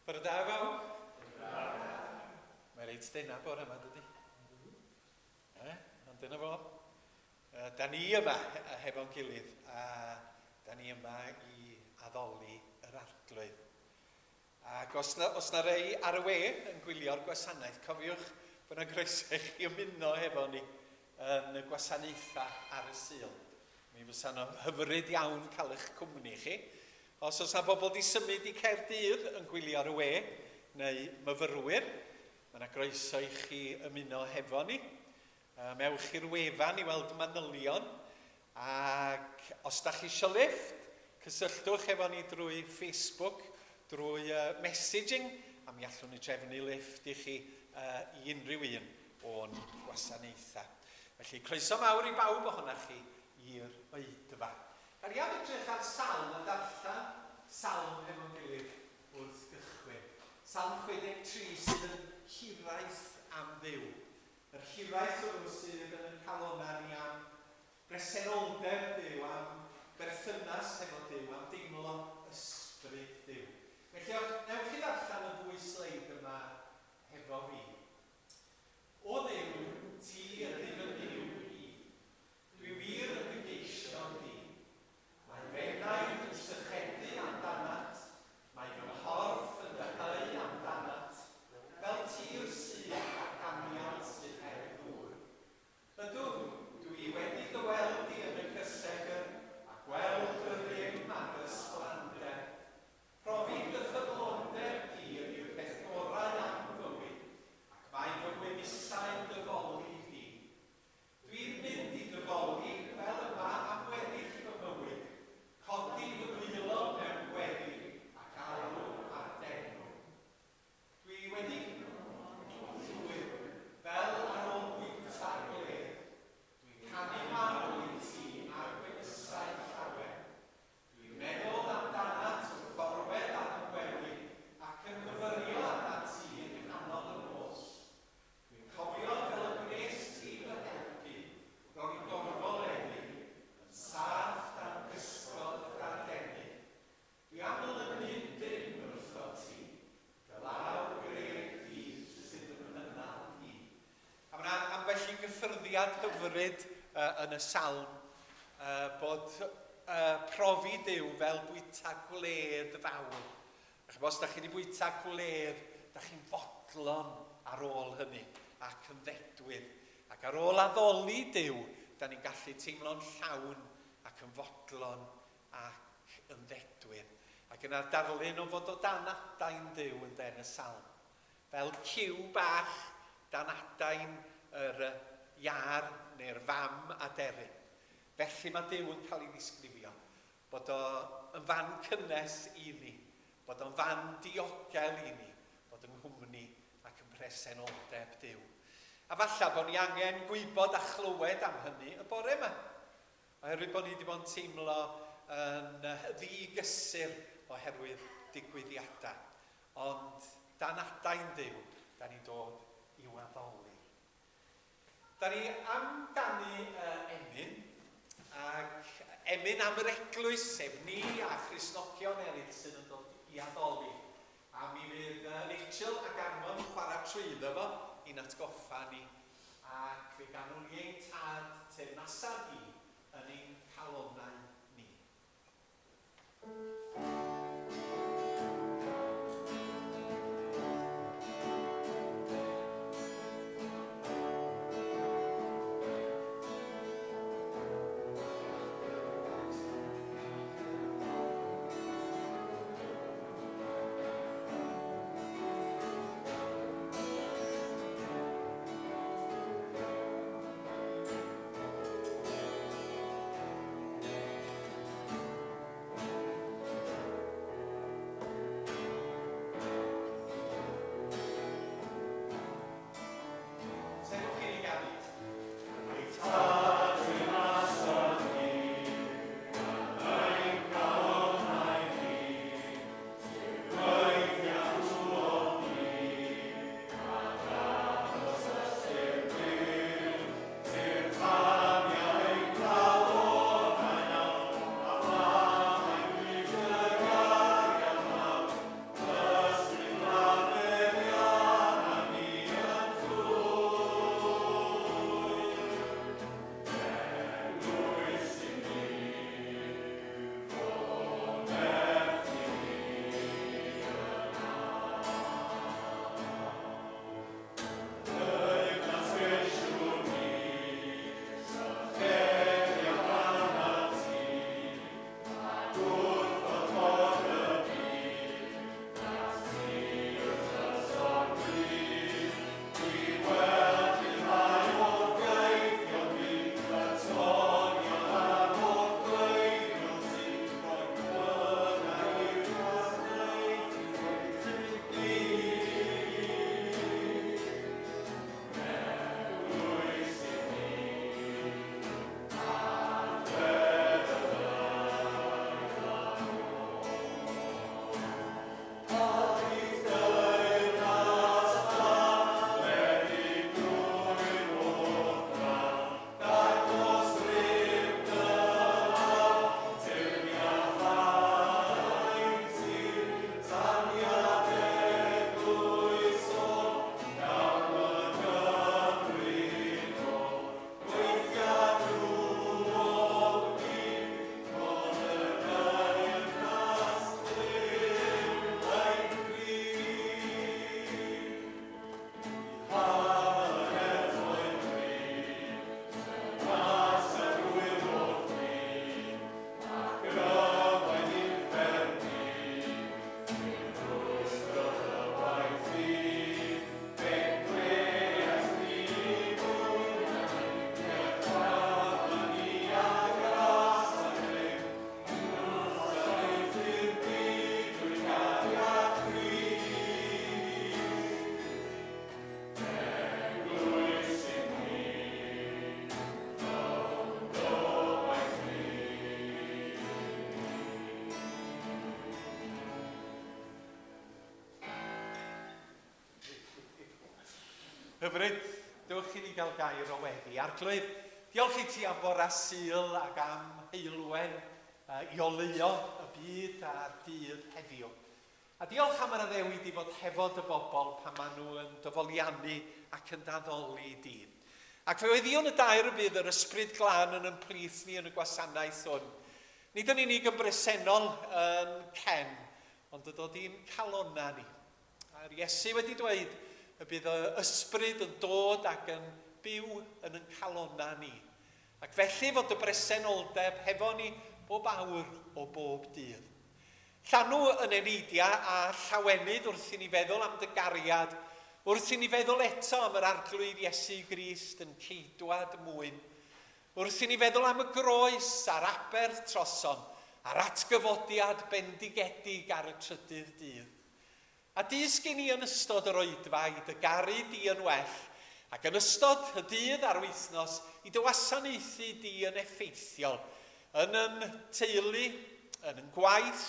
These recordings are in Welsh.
Bore da bawb. Mae reit dena bore yma, dydy? Eh? Ond dyna fo. Da ni yma hefo'n gilydd, a da ni yma i addoli yr Arglwydd. Ac os na, os na rei ar y we yn gwylio'r gwasanaeth, cofiwch bod yna groeso i chi ymuno hefo ni yn y gwasanaethau ar y Sul. Mi fysa nhw hyfryd iawn cael eich cwmni chi. Os oes na bobl di symud i Caerdydd yn gwylio ar y we, neu myfyrwyr, mae yna groeso i chi ymuno hefo ni. Ewch i'r wefan i weld manylion, ac os da chi eisiau lifft, cysylltwch efo ni drwy Facebook, drwy messaging, a mi allwn ni drefnu lifft i chi i unrhyw un o'n gwasanaethau. Felly, croeso mawr i bawb ohonoch chi i'r oedfa. Da ni am edrych ar salm a darllen salm hefo'n gilydd wrth gychwyn. Salm 63 sydd yn hiraeth am Dduw. Yr hiraeth hwnnw sydd yn ein calonnau ni am bresenoldeb Duw, am berthynas hefo Duw, am deimlo ysbryd Duw. Felly, wnewch chi ddarllen y ddwy sleid yma hefo fi? O Dduw, ti ydy fy Nuw i. Dwi wir yn dy geisio di. Mae f'enaid yn sychedu amdanat, mae fy nghorff yn dyheu amdanat, fel tir sych ac anial sydd heb ddŵr. Ydw, dw i wedi dy weld di yn y cysegr, a gweld dy rym a dy ysblander. Profi dy ffyddlondeb di ydy'r peth gorau am fywyd, ac mae fy ngwefusau'n dy foli di. Dwi'n mynd i dy foli fel yma am weddill fy mywyd, codi fy nwylo mewn gweddi ac alw ar d'enw. Dwi wedi llwyr, fel ar ôl bwyta gwledd. Dwi'n canu mawl i ti ar gwefusau llawer. Dwi'n meddwl amdanat wrth orwedd ar fy ngwely ac yn myfyrio arnat ti yng nghanol y nos. Dwi'n cofio fel y gwnest ti fy helpu, ro'n i'n gorfoleddu, yn saff dan gysgod dy adenydd. Dwi am lynu dim wrthot ti, dy law gref di sydd yn fy nghynnal i. A mae 'na ambell i gyffyrddiad hyfryd yn y salm, bod profi Duw fel bwyta gwledd fawr. Dach ch'bo', os dach chi 'di bwyta gwledd, dach chi'n fodlon ar ôl hynny ac yn ddedwydd. Ac ar ôl addoli Duw, da ni'n gallu teimlo'n llawn ac yn fodlon ac yn ddedwydd. Ac yna'r darlun o fod o dan adain Duw ynde yn y salm. Fel cyw bach dan adain yr iâr neu'r fam aderyn. Felly mae Duw yn cael ei ddisgrifio. Bod o yn fan cynnes i ni. Bod o'n fan diogel i ni. Bod yng nghwmni ac ym mhresenoldeb Duw. A falla bod ni angen gwybod a chlywed am hynny y bore yma. Oherwydd bod ni wedi bod yn teimlo yn ddi-gysur oherwydd digwyddiadau. Ond dan adain Duw, da ni'n dod i'w addoli. Da ni am ganu emyn, ac emyn am yr eglwys, sef ni a Christnogion eraill sydd yn dod i addoli. A mi fydd Rachel ac Armon yn chwarae trwyddo fo i'n atgoffa ni, ac fe ganwn ni ein Tad teyrnasa di yn ein calonnau ni. Hyfryd. Dewch i ni gael gair o weddi. Arglwydd, diolch i ti am fora Sul ac am heulwen i oleuo y byd a'r dydd heddiw. A diolch am yr addewid i fod hefo dy bobl pan maen nhw yn dy foliannu ac yn d'addoli di. Ac fe weddïwn y dair y bydd yr Ysbryd Glân yn yn plith ni yn y gwasanaeth hwn. Nid yn unig yn bresennol yn Ken, ond y dod i'n calonnau ni. A'r Iesu wedi dweud y bydd y Ysbryd yn dod ac yn byw yn yn calonnau ni. Ac felly fod dy bresenoldeb hefo ni bob awr o bob dydd. Llanw yn eneidiau a llawenydd wrth i ni feddwl am dy gariad, wrth i ni feddwl eto am yr Arglwydd Iesu Grist yn ceidwad mwyn, wrth i ni feddwl am y groes a'r aberth trosom, a'r atgyfodiad bendigedig ar y trydydd dydd. A dysg i ni yn ystod yr oedfa i dy garu di yn well, ac yn ystod y dydd a'r wythnos i dy wasanaethu di yn effeithiol, yn yn teulu, yn yn gwaith,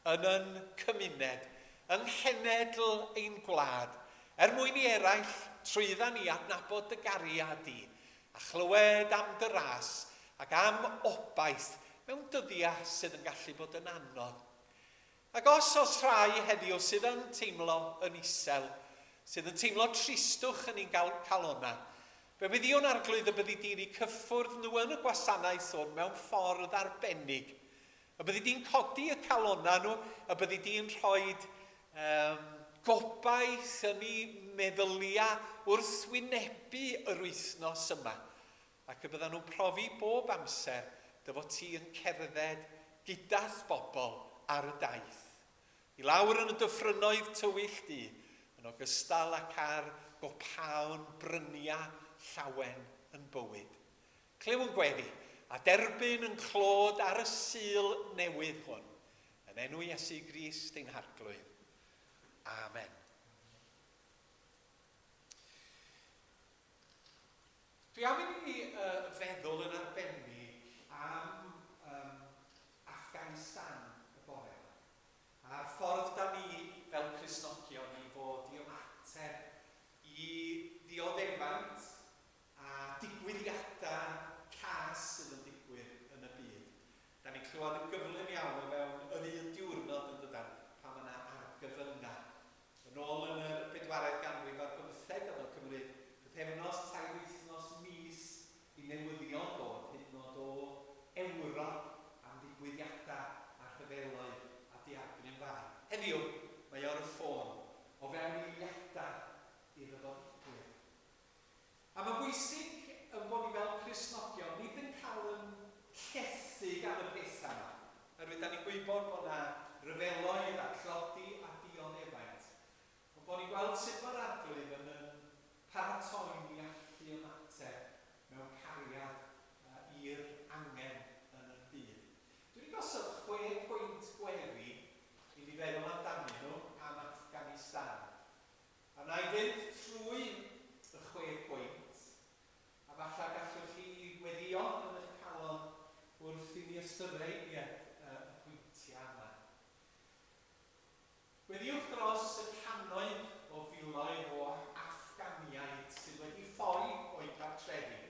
yn yn cymuned, yng nghenedl ein gwlad, er mwyn i eraill trwydda ni adnabod dy gariad di, a chlywed am dy ras ac am obaith mewn dyddiau sydd yn gallu bod yn anodd. Ac os oes rhai heddiw sydd yn teimlo yn isel, sydd yn teimlo tristwch yn ein calonnau, fe weddïwn Arglwydd y byddi di'n eu cyffwrdd nhw yn y gwasanaeth hwn mewn ffordd arbennig. Y byddi di'n codi y calonnau nhw, y byddi di'n rhoi um, gobaith yn eu meddyliau wrth wynebu yr wythnos yma. Ac y byddan nhw'n profi bob amser dy fod ti yn cerdded gyda'th bobl ar y daith. I lawr yn y dyffrynnoedd tywyll du, yn ogystal ac ar gopaon bryniau llawen yn bywyd. Clyw yn gweddi, a derbyn yn clod ar y Sul newydd hwn, yn enw Iesu Grist ein Harglwydd. Amen. Dwi am i ni feddwl yn arbennig am um, Afghanistan y bore yma, a'r ffordd da ni fel Cristnogion i fod i ymateb i ddioddefaint a digwyddiadau cas sydd yn digwydd yn y byd. Da ni'n clywed yn gyflym iawn o fewn yr un diwrnod yn dydan, pan mae yna argyfyngau. Yn ôl yn yr bedwaredd ganrif ar bymtheg oedd o'n cymryd pythefnos, tair wythnos, mis i newyddion ddod hyd yn oed o Ewrop am ddigwyddiadau a rhyfeloedd a diargryn fai. Heddiw, mae o ar y ffôn, o fewn eiliadau iddo fo ddigwydd. A mae'n bwysig ein bod ni fel Cristnogion nid yn cael yn llethu gan y pethau yma, oherwydd da ni'n gwybod bod yna ryfeloedd a tlodi a dioddefaint, ond bod ni'n gweld sut mae'r Arglwydd yn yn paratoi ni allu ymateb mewn cariad i'r angen yn y byd. Dwi wedi gosod chwe pwynt gweddi i ni feddwl amdanyn nhw am Afghanistan. A wna i fynd trwy y chwe phwynt, a falle gallwch chi weddïo yn eich calon wrth i ni ystyried y pwyntiau yma. Gweddïwch dros y cannoedd o filoedd o Affganiaid sydd wedi ffoi o'u cartrefi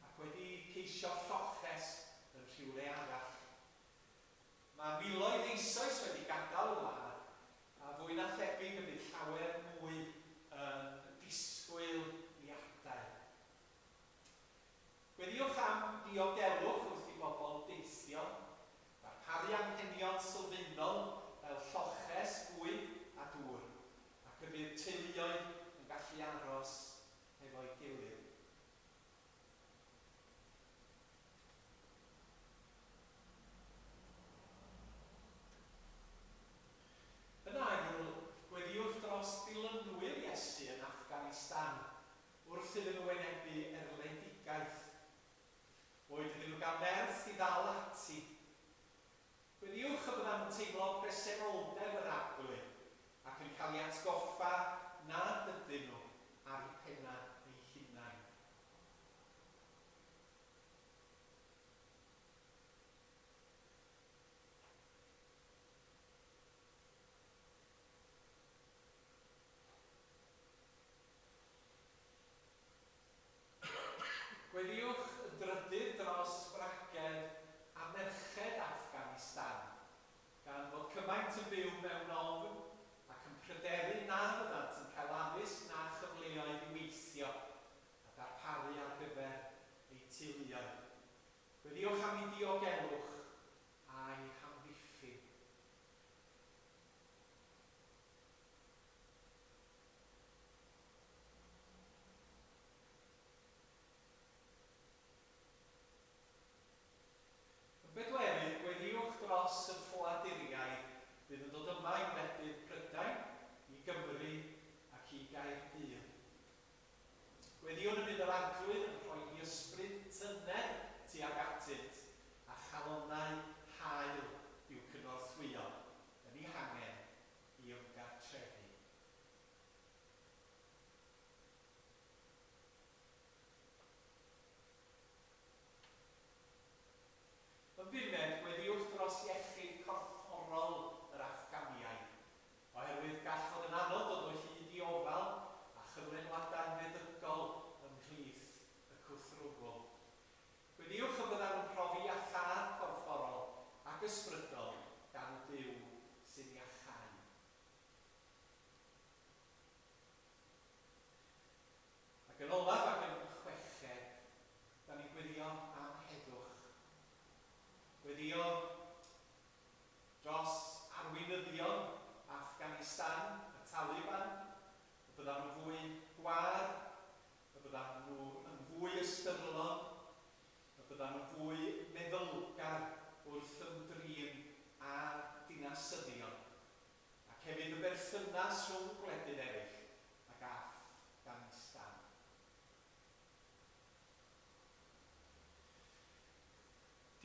ac wedi ceisio lloches yn rhywle arall. Mae miloedd eisoes wedi gadael y wlad, a fwy na thebyg y bydd llawer mwy yn disgwyl i adael. Gweddïwch am ddiogelwch wrth i bobl deithio, darparu anghenion sylfaenol fel lloches, bwyd a dŵr, ac y bydd teuluoedd yn gallu aros hefo'i gilydd. Yn ail, gweddïwch dros ddilynwyr Iesu yn Affganistan wrth iddyn nhw wynebu erledigaeth. Boed iddyn nhw gael nerth i ddal ati. Gweddïwch y byddan nhw'n teimlo presenoldeb yr Arglwydd ac yn cael eu atgoffa nad ydyn nhw ar eu pennau eu hunain.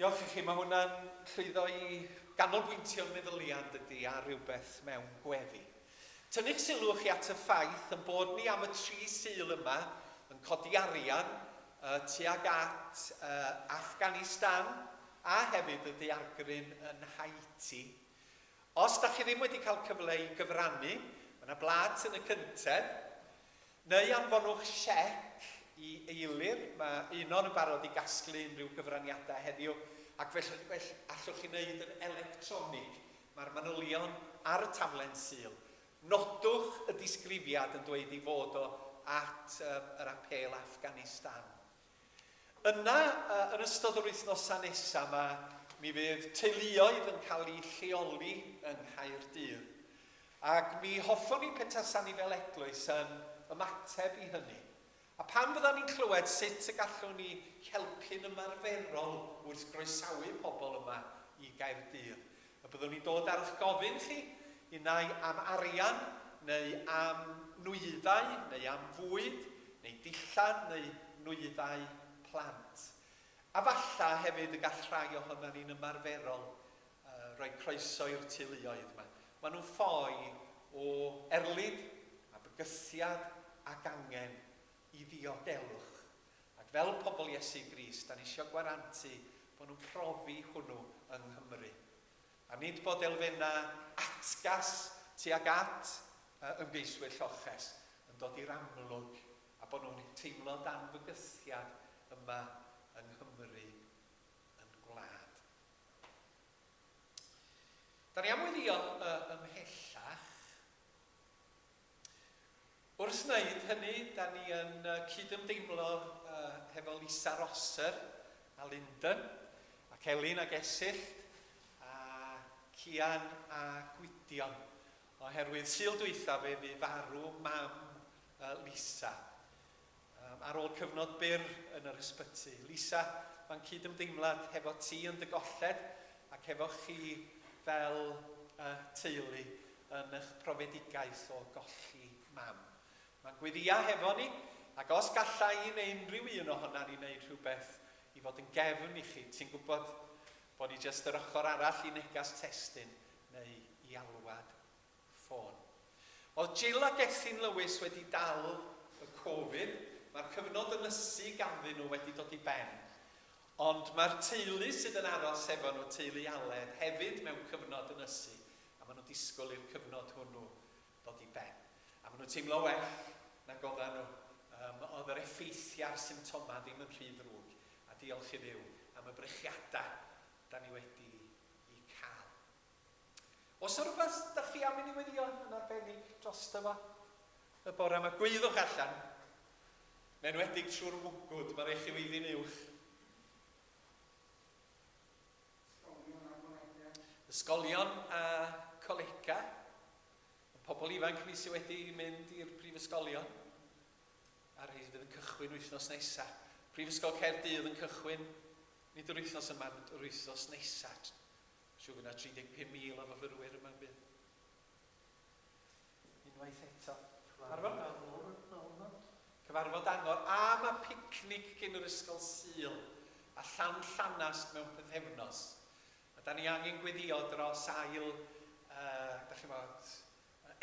Diolch i chi, mae hwnna'n llwyddo i ganolbwyntio'n meddyliau yn dydy ar rywbeth mewn gweddi. Tynnu'ch sylw chi at y ffaith yn bod ni am y tri Sul yma yn codi arian uh, tuag at uh, Afghanistan a hefyd y daeargryn yn Haiti. Os da chi ddim wedi cael cyfle i gyfrannu, mae yna blat yn y cyntedd. Neu anfonwch siec i Eilir, mae Einon yn barod i gasglu unrhyw gyfraniadau heddiw, ac felly felly allwch chi wneud yn electronig. Mae'r manylion ar y taflen Sul. Nodwch y disgrifiad yn dweud ei fod o at um, yr apêl Afghanistan. Yna, yn ystod yr wythnosau nesaf yma, mi fydd teuluoedd yn cael eu lleoli yng Nghaerdydd. Ac mi hoffwn i petasan ni fel eglwys yn ymateb i hynny. A pan fyddan ni'n clywed sut y gallwn ni helpu'n ymarferol wrth groesawu pobl yma i Gaerdydd, y byddwn ni'n dod ar eich gofyn chi, unai am arian, neu am nwyddau, neu am fwyd, neu dillad, neu nwyddau plant. A falla hefyd y gall rhai ohonan ni'n ymarferol rhoi croeso i'r teuluoedd 'ma. Maen nhw'n ffoi o erlid a bygythiad ac angen i ddiogelwch. Ac fel pobl Iesu Grist, da ni isio gwarantu bod nhw'n profi hwnnw yng Nghymru. A nid bod elfennau atgas tuag at ymgeiswyr lloches yn dod i'r amlwg a bod nhw'n teimlo dan fygythiad yma yng Nghymru yn gwlad. Da ni am weddïo ymhellach. Wrth wneud hynny, da ni yn cydymdeimlo hefo Lisa Rosser a Lyndon, ac Elin ac Esyllt, a Cian a Gwydion, oherwydd Sul dwytha fe fu farw mam Lisa. Um, ar ôl cyfnod byr yn yr ysbyty. Lisa, mae'n cyd-ymdeimlad hefo ti yn dy golled ac hefo chi fel uh, teulu yn eich profedigaeth o golli mam. Mae'n gweddia hefo ni, ac os galla i neu unrhyw un ohona ni wneud rhywbeth i fod yn gefn i chi, ti'n gwybod bod ni jyst yr ochr arall i negas testun neu i alwad ffôn. Oedd Jill a Gethin Lewis wedi dal y Covid, mae'r cyfnod ynysu ganddyn nhw wedi dod i ben. Ond mae'r teulu sydd yn aros efo nhw, teulu Aled, hefyd mewn cyfnod ynysu, a maen nhw'n disgwyl i'r cyfnod hwnnw ddod i ben. A maen nhw'n teimlo well nag oedden nhw. Um, oedd yr effeithiau a'r symptomau ddim yn rhy ddrwg, a diolch i Dduw am y brechiadau da ni wedi i cael. Oes 'na rywbeth dach chi am i ni weddïo yn arbennig drosto fo y bore yma? Gwyddwch allan, yn enwedig trwy'r mwgwd, mae'n rhaid chi weiddi'n uwch. Ysgolion a colegau. Y pobl ifanc ni sydd wedi mynd i'r prifysgolion, a rhai fydd yn cychwyn wythnos nesaf. Prifysgol Caerdydd yn cychwyn, nid yr wythnos yma, yr wythnos nesaf. Siŵr fydd 'na 35,000 o fyfyrwyr yma yn bydd? Unwaith eto. Cyfarfod Angor y pnawn 'ma. Cyfarfod Angor. A mae picnic gyn yr Ysgol Sul a llawn llanast mewn pythefnos. A da ni angen gweddio dros ail, uh, da chi'n bod,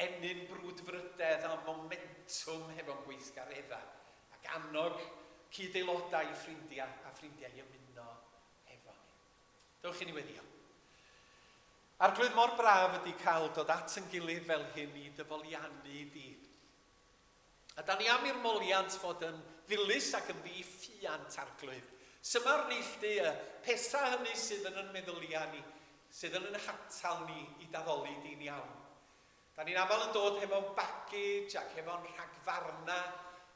ennyn brwdfrydedd a momentwm hefo'n gweithgareddau ac annog cyd-aelodau i ffrindiau a ffrindiau i ymuno hefo ni. Dewch i ni weddïo. Arglwydd, mor braf ydy cael dod at yn gilydd fel hyn i dy foliannu di. A da ni am i'r moliant fod yn ddilys ac yn ddi-ffiant, Arglwydd. Syma'r neilltu y pethau hynny sydd yn yn meddyliau ni, sydd yn yn hatal ni i daddoli di'n iawn. Da ni'n aml yn dod hefo'n baggage ac hefo'n rhagfarna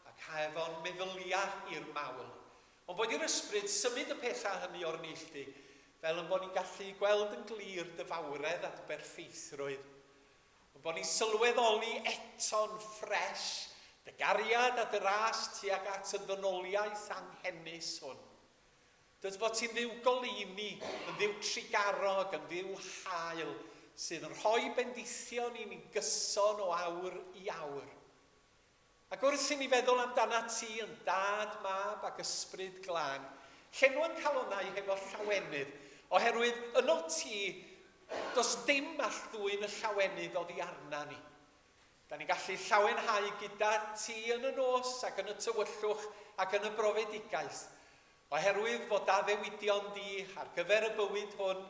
ac hefo'n meddyliau i'r mawl. Ond boed i'r Ysbryd symud y pethau hynny o'r neilltu, fel yn bod ni'n gallu gweld yn glir dy fawredd a dy berffeithrwydd. Yn bod ni'n sylweddoli eto'n ffres dy gariad a dy ras tuag at y ddynoliaeth anghenus hwn. Dy fod ti'n Dduw goleuni, yn Dduw trugarog, yn Dduw hael, sydd yn rhoi bendithion i ni'n gyson o awr i awr. Ac wrth i ni feddwl amdanat ti yn Dad, Mab ac Ysbryd Glân, Llenwa'n calonnau hefo llawenydd, oherwydd yno ti, does dim all ddwyn y llawenydd oddi arna ni. Da ni'n gallu llawenhau gyda ti yn y nos ac yn y tywyllwch ac yn y brofedigaeth, oherwydd fod addewidion di ar gyfer y bywyd hwn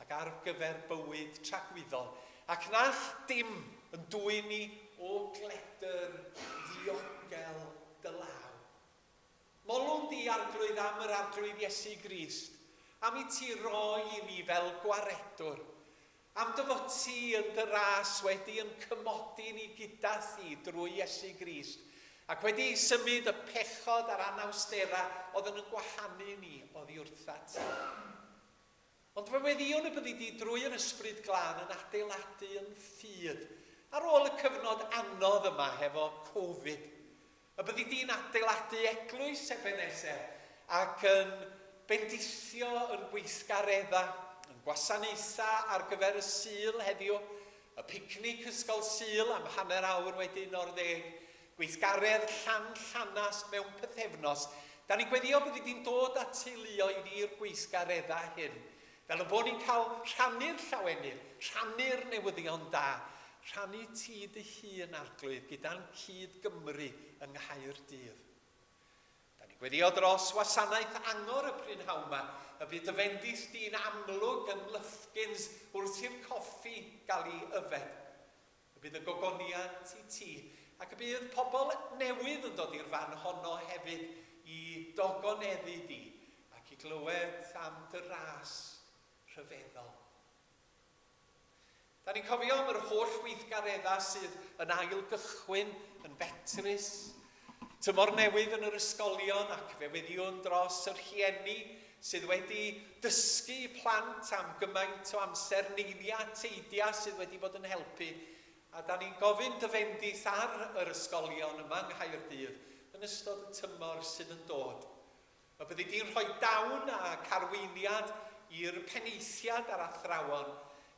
ac ar gyfer bywyd tragwyddol, ac na all dim yn dwyn ni o gledr ddiogel dy law. Molwn di, Arglwydd, am yr Arglwydd Iesu Grist, am i ti roi i ni fel gwaredwr, am dy fod ti yn dy ras wedi yn cymodi ni gyda thi drwy Iesu Grist, ac wedi symud y pechod a'r anawsterau oedd yn yn gwahanu ni oddi wrthat ti. Ond fe weddïwn y byddi di drwy yr Ysbryd Glân yn adeiladu yn ffydd ar ôl y cyfnod anodd yma hefo Covid. Y byddi di'n adeiladu eglwys Ebenezer ac yn bendithio yn gweithgareddau, yn gwasanaethau ar gyfer y Sul heddiw, y picnic Ysgol Sul am hanner awr wedi 11, Gweithgaredd Llan Llanast mewn pythefnos. Da ni'n gweddio byddi di'n dod â teuluoedd i'r gweithgareddau hyn, fel y bod ni'n cael rhannu'r llawenydd, rhannu'r newyddion da, rhannu ti dy hun, Arglwydd, gyda'n cyd-Gymry yng Nghaerdydd. Da ni'n gweddio dros wasanaeth angor y prynhawn 'ma, y bydd dy fendith di'n amlwg yn Lufkins wrth i'r coffi gael ei yfed. Y bydd y gogoniant i ti, ac y bydd pobl newydd yn dod i'r fan honno hefyd i dogoneddu di, ac i glywed am dy ras rhyfeddol. Da ni'n cofio am yr holl weithgareddau sydd yn ail gychwyn yn betrus, tymor newydd yn yr ysgolion ac fe weddïwn dros y rhieni sydd wedi dysgu plant am gymaint o amser, neinia, teidia sydd wedi bod yn helpu, a da ni'n gofyn dy fendith ar yr ysgolion yma yng Nghaerdydd yn ystod y tymor sydd yn dod. Y byddi di'n rhoi dawn ac arweiniad i'r penaethiad a'r athrawon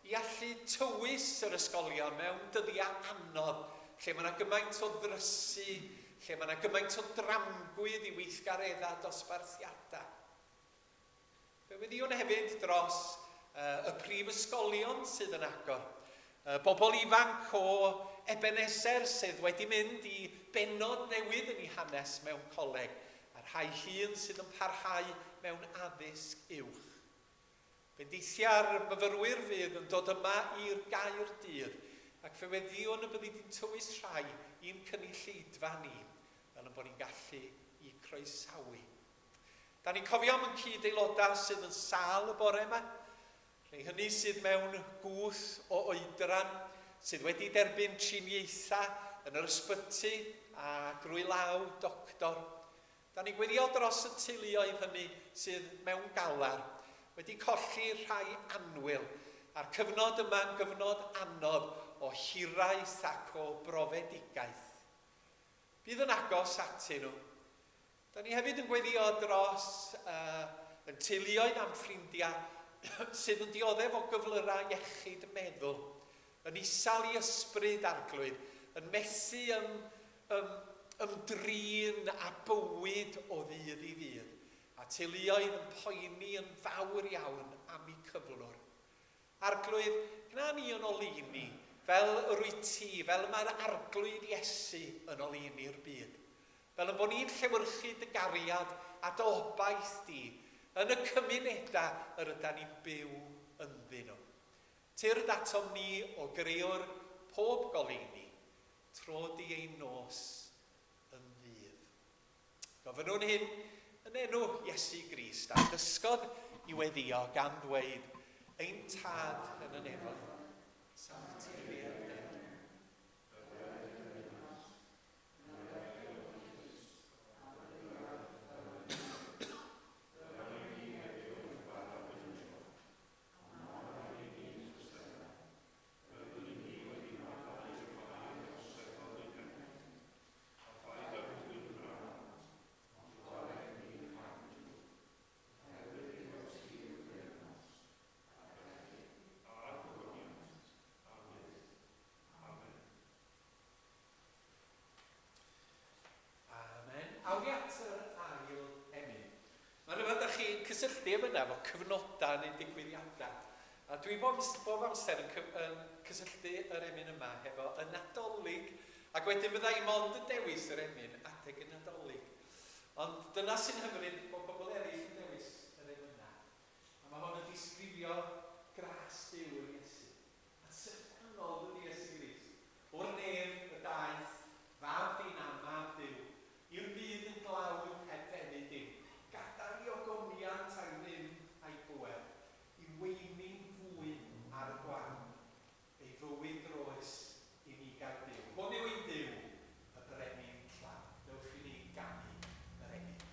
i allu tywys yr ysgolion mewn dyddiau anodd lle mae yna gymaint o ddrysu, lle mae yna gymaint o dramgwydd i weithgareddau dosbarthiadau. Fe weddïwn hefyd dros y prifysgolion sydd yn agor. Y bobl ifanc o Ebenezer sydd wedi mynd i bennod newydd yn eu hanes mewn coleg, a'r rhai hŷn sydd yn parhau mewn addysg uwch. Bendithia'r myfyrwyr fydd yn dod yma i'r Gaerdydd, ac fe weddïwn y byddi di'n tywys rhai i'n cynulleidfa ni, fel ein bod ni'n gallu i croesawu. Da ni'n cofio am yn cyd-aelodau sydd yn sâl y bore yma, rhai hynny sydd mewn gwth o oedran, sydd wedi derbyn triniaethau yn yr ysbyty a drwy law doctor. Da ni'n gweddio dros y teuluoedd hynny sydd mewn galar, wedi colli rhai annwyl, a'r cyfnod yma'n gyfnod anodd o hiraeth ac o brofedigaeth. Bydd yn agos atyn nhw. Da ni hefyd yn gweddio dros yn teuluoedd a'n ffrindiau sydd yn dioddef o gyflyrau iechyd meddwl, yn isel i ysbryd Arglwydd, yn methu ym, ym, ymdrin â bywyd o ddydd i ddydd, a teuluoedd yn poeni yn fawr iawn am eu cyflwr. Arglwydd, gwna ni yn oleuni, fel yr wyt ti, fel y mae'r Arglwydd Iesu yn oleuni'r byd. Fel ein bod ni'n llewyrchu dy gariad a dy obaith di yn y cymunedau yr ydan ni'n byw ynddyn nhw. Tyrd atom ni, o Greawr pob goleuni, tro di ein nos yn ddydd. Gofynnwn hyn yn enw Iesu Grist, a dysgodd i weddïo gan ddweud, Ein Tad yn y nefoedd, sancteiddier dy enw. A phaid â dwyn braf, ond chwarae i ni'n rhag y drwg. Oherwydd ei fod ti yw'r deyrnas, a'r gallu, a'r gogoniant, am chi'n cysylltu emynau efo cyfnodau neu digwyddiadau. A dwi bob, bob amser yn, yn cysylltu yr emyn yma hefo y Nadolig, ac wedyn fydda i mond yn dewis yr emyn adeg y Nadolig. Ond dyna sy'n hyfryd bod pobl eraill yn dewis yr emynau. A mae hwn yn disgrifio gras Duw yn Iesu. A syfrdanol dydy Iesu Grist. O'r nef y daeth, fab dyn a mab Duw, i'r byd yn dlawd heb fennu dim. Gadael i ogoniant a'i rym a'i bŵer, i weini'n fwy ar y gwan, ei fywyd droes i ni gael byw. Hwn yw ein Duw, y brenin tlawd. Dewch i ni ganu yr emyn.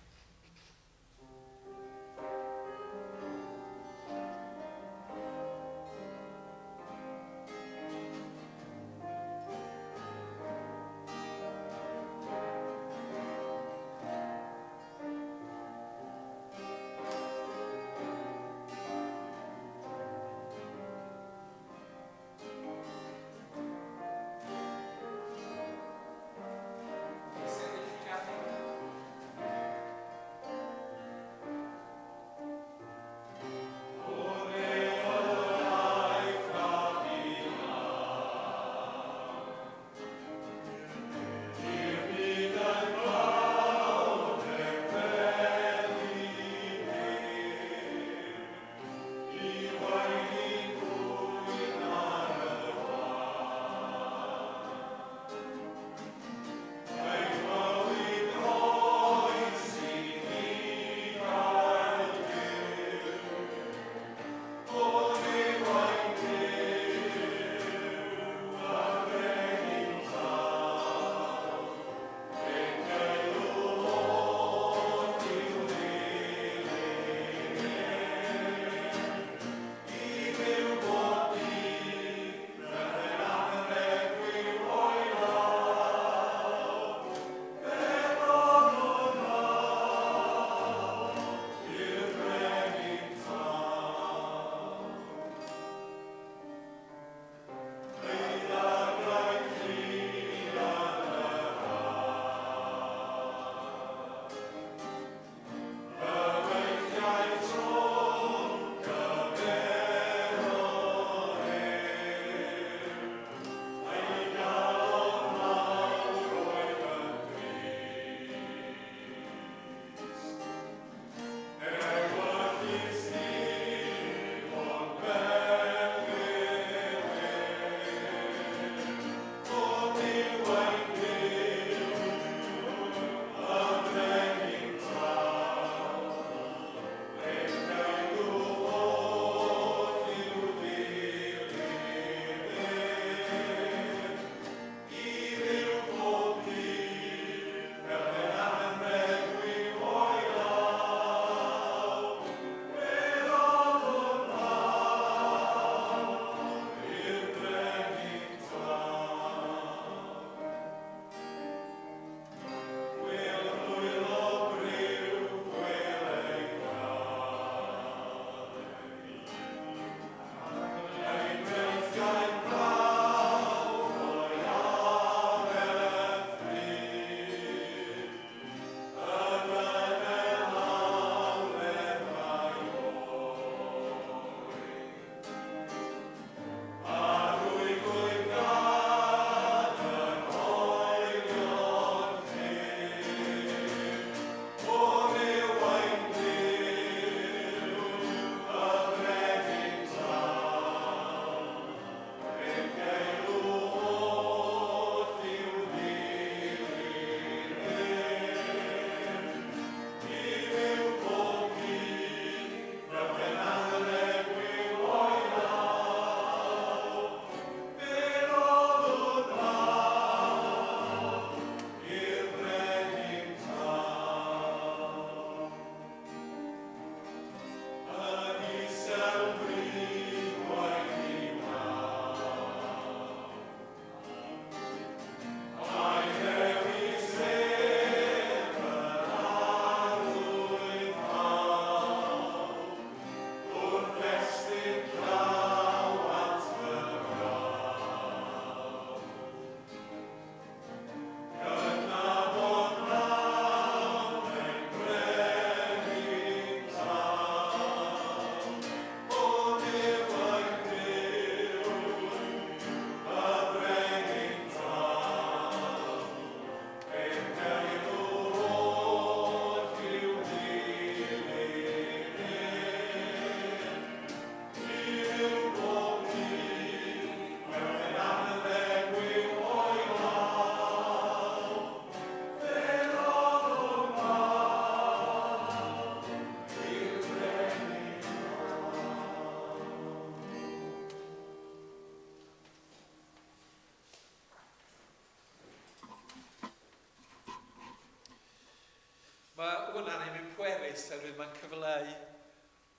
Mae hwnna'n ein pwerus oherwydd mae'n cyfleu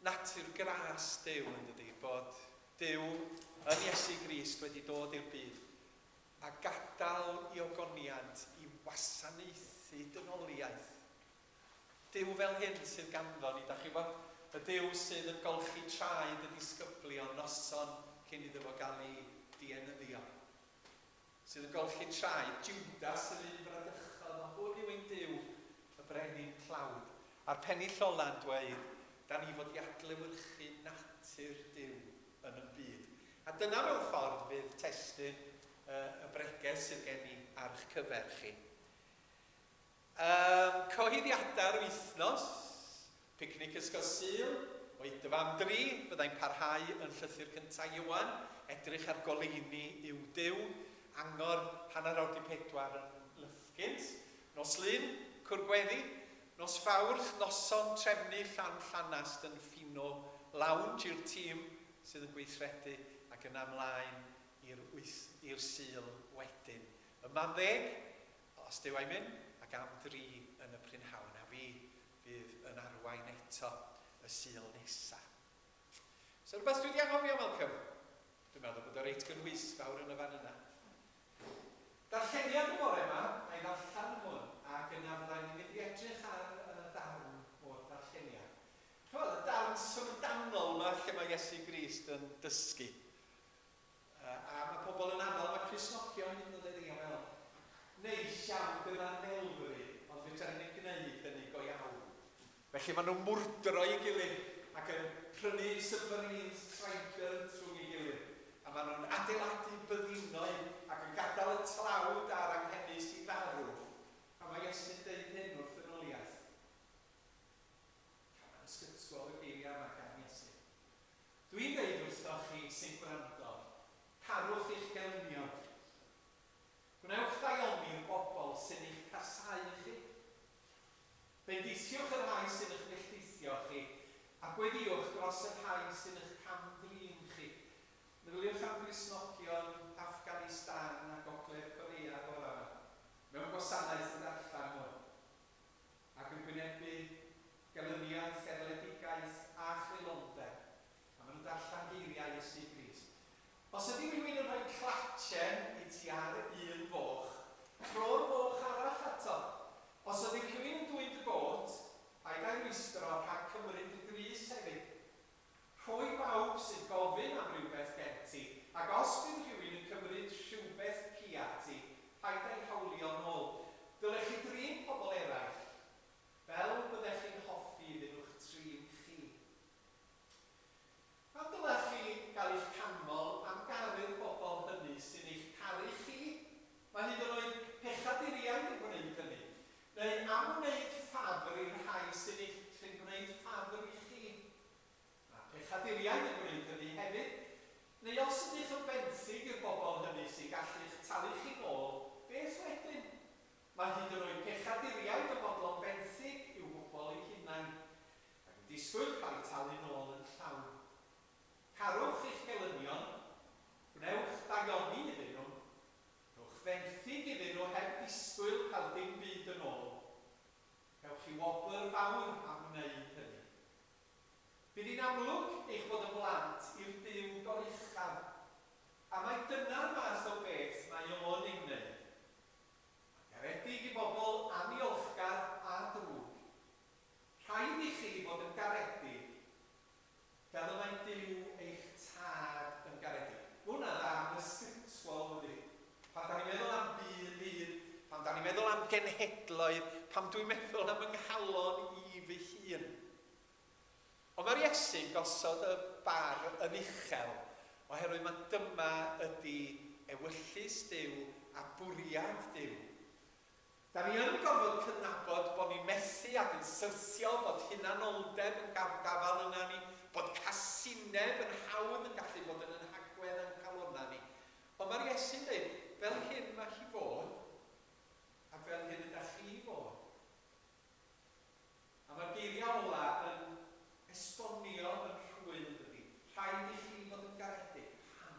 natur gras Duw yn dydy, bod Duw yn Iesu Grist wedi dod i'r byd a gadael i ogoniant i wasanaethu dynoliaeth. Duw fel hyn sydd ganddo ni, da chi wybod? Y Duw sydd yn golchi traed y disgyblion noson cyn iddo fo gael ei dienyddio. Sydd yn golchi traed Judas yr un bradychodd, o hwn yw ein Duw, y brenin tlawd. A'r pennill ola'n dweud, da ni fod i adlewyrchu natur Duw yn y byd. A dyna mewn ffordd fydd testun y bregeth sydd gen i ar eich cyfer chi. Cyhoeddiadau'r wythnos, picnic Ysgol Sul, oedfa am dri, fyddai'n parhau yn llythyr cyntaf Ioan, edrych ar goleuni yw Duw, angor 3:30 yn Lyfgynt, nos Lun, cwr gweddi, nos Fawrth, noson trefnu Llan Llanast yn Ffino Lounge i'r tîm sydd yn gweithredu ac yna mlaen i'r Sul wedyn. Yma'n ddeg, Os Duw a'i myn, ac am dri yn y prynhawn, a fi fydd yn arwain eto y Sul nesa. So rhywbeth dwi wedi anghofio, Malcolm? Dwi'n meddwl bod o reit gynhwysfawr yn y fan yna. Darlleniad y bore yma, na i ddarllen hwn, ac yna fydda i'n mynd i edrych ar y darn o'r darlleniad. Chymod, y darn syfrdanol yma lle mae Iesu Grist yn dysgu. A mae pobl yn aml, mae Cristnogion hyd yn oed yn dweud, wel, neis iawn, dyna'n ddelfryd, ond fedra ni ddim gwneud hynny go iawn. Felly maen nhw'n mwrdro ei gilydd ac yn prynu submarines Trident rhwng ei gilydd, a maen nhw'n adeiladu byddinoedd ac yn gadael y tlawd a'r anghenus i farw. A mae Iesu'n deud hyn wrth ddynoliaeth. Mae'n ysgytwol y geiriau yma gan Iesu. Dwi'n dweud wrthoch chi sy'n gwrando, carwch eich gelynion. Gwnewch ddaioni'r bobl sy'n eich casáu chi. Bendithiwch y rhai sy'n eich melltithio chi, a gweddïwch dros y rhai sy'n eich cam-drin chi. Meddyliwch am Gristnogion Afghanistan a Gogledd Corea bore 'ma, mewn gwasanaeth yn darllen hwn. ac yn gwynebu gelyniaeth, erledigaeth a chreulondeb, a maen nhw'n darllen geiriau Iesu Grist. Os ydy rhywun yn rhoi clatchen i ti ar un foch, tro'r foch arall ato. Os ydy rhywun yn dwyn dy gôt, paid â'i rwystro rhag cymryd dy grys hefyd. Rhoi bawb sy'n gofyn am rywbeth gen ti, ac os bydd rhywun yn cymryd rhywbeth pia ti, paid â'i hawlio nôl. Dylech chi drin pobl eraill fel byddech chi'n hoffi iddyn nhw'ch trin chi. Pam dylech chi gael eich canmol am garu'r bobl hynny sy'n eich caru chi? Mae hyd yn oed pechaduriaid yn gwneud hynny. Neu am wneud ffafr i'r rhai sy'n eich sy'n gwneud ffafr i chi. Mae pechaduriaid yn gwneud hynny hefyd. Neu os ydych yn benthyg i'r bobl hynny sy'n gallu'ch talu chi nôl, beth wedyn? Mae hyd yn oed pechaduriaid yn fodlon benthyg i'w bobl eu hunain, ac yn disgwyl cael eu talu nôl yn llawn. Carwch eich gelynion, gwnewch ddaioni iddyn nhw, Rhowch fenthyg iddyn nhw heb ddisgwyl cael dim byd yn ôl. Cewch chi wobr fawr am wneud hynny. Bydd hi'n amlwg eich bod yn blant i'r Duw Goruchaf, a mai dyna'r math o beth mae o'n ei wneud. Mae'n garedig i bobl anniolchgar a drwg. Rhaid i chi fod yn garedig Fel y mae Duw eich Tad yn garedig. Mae hwnna'n ddarn ysgytwol, dydi? Pan da ni'n meddwl am byd hud, pan da ni'n meddwl am genhedloedd, pan dwi'n meddwl am fy nghalon i fy hun. Ond mae'r Iesu'n gosod y bar yn uchel, oherwydd mae dyma ydy ewyllys Duw a bwriad Duw. Da ni yn gorfod cydnabod bod ni'n methu ac yn syrthio, bod hunanoldeb yn gafael yna ni, bod casineb yn hawdd yn gallu bod yn yn hagwedd a'n calonnau ni. Ond mae'r Iesu'n dweud, fel hyn mae hi fod, ac fel hyn ydych chi fod. A mae'r geiriau ola yn esbonio yn rhwydd, dydy. Rhaid i chi fod yn garedig. Pam?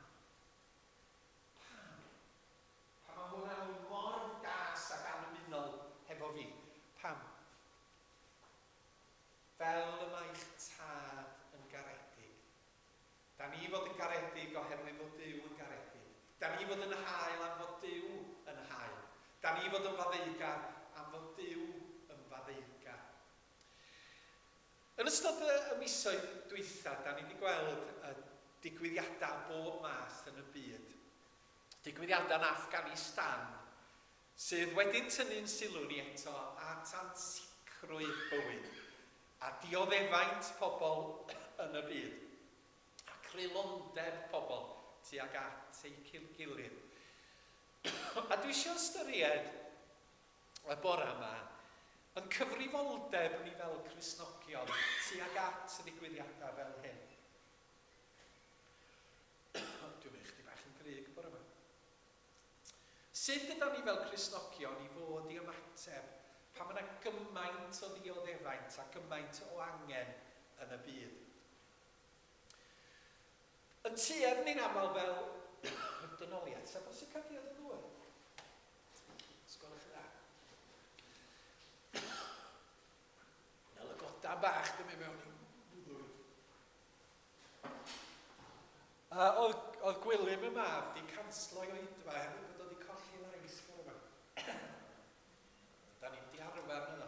Pam? Pam mae hwnna mor gas ac annymunol hefo fi? Pam? fod yn hael am fod Duw yn hael. Da ni fod yn faddeugar am fod Duw yn faddeugar. Yn ystod y misoedd dwytha, da ni wedi gweld y digwyddiadau bob math yn y byd. Digwyddiadau yn Afghanistan, sydd wedi'n tynnu'n sylw ni eto at ansicrwydd bywyd a dioddefaint pobl yn y byd, a creulondeb pobl tuag at eu gilydd. A dwi eisiau ystyried y bore yma yn cyfrifoldeb ni fel Cristnogion tuag at ddigwyddiadau fel hyn. Dwi'n mynd chdi bach yn gryg y bore yma. Sut ydan ni fel Cristnogion i fod i ymateb pan mae yna gymaint o ddioddefaint a gymaint o angen yn y byd? Yn tuedd ni'n aml fel dynoliaeth, sa bosib cael diod o ddŵr? Os gwelwch yn dda. Na lygoda bach dwi'n mynd mewn i wddw. Oedd, oedd Gwilym y mab di canslo i oedfa oherwydd bod o wedi colli lais bore yma. Da ni'n di arfer na.